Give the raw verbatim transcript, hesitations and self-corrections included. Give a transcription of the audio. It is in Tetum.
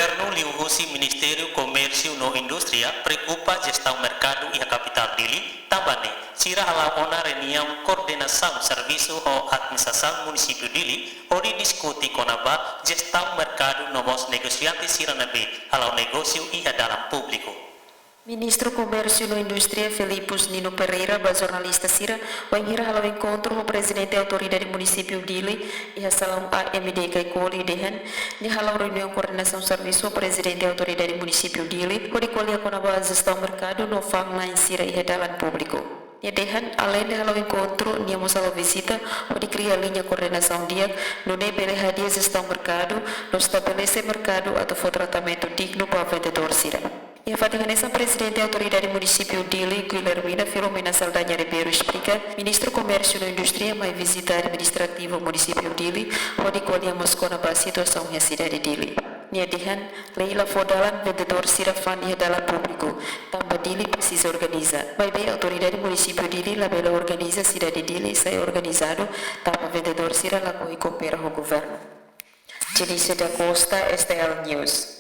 Governu liuhusi Ministériu Komérsiu no Indústria preokupa jestaun merkadu iha kapitál Dili, tanba ne'e sira hala'o ona reuniaun koordenasaun servisu ho administrasaun munisípiu Dili hodi diskute kona-ba jestaun merkadu no mós negosiante sira ne'ebé hala'o negósiu iha dalan públiku. Ministru Komérsiu no Indústria Filipus Nino Pereira ba jornalista sira wainhira hala'o enkontru ho Prezidente Autoridade Munisípiu Dili iha salaun A M D Caicoli dehan, nia hala'o reuniaun koordenasaun servisu ho Prezidente Autoridade Munisípiu Dili hodi ko'alia kona-ba jestaun merkadu no fa'an lain sira iha dalan públiku. Nia dehan, aleinde hala'o enkontru, nia mós hala'o vizita hodi kria liña koordenasaun di'ak, nune'e bele hadi'a jestaun merkadu no estabelese merkadu atu fó tratamentu dignu ba vendedór sira. Iha fatin hanesan, Prezidente Autoridade Munisípiu Dili, Guilhermina Filomena Saldanha Ribeiro, esplika, Ministru Komérsiu no Indústria mai vizita administrativu Munisípiu Dili hodi ko'alia mós kona-ba situasaun iha sidade Dili. Nia dehan, lei la fó dalan vendedór sira fa'an iha dalan públiku, tanba Dili presiza organiza. Maibé Autoridade Munisípiu Dili labele organiza sidade Dili sai organizadu, tanba vendedór sira lakohi koopera ho governu. Janice da Costa, S T L News.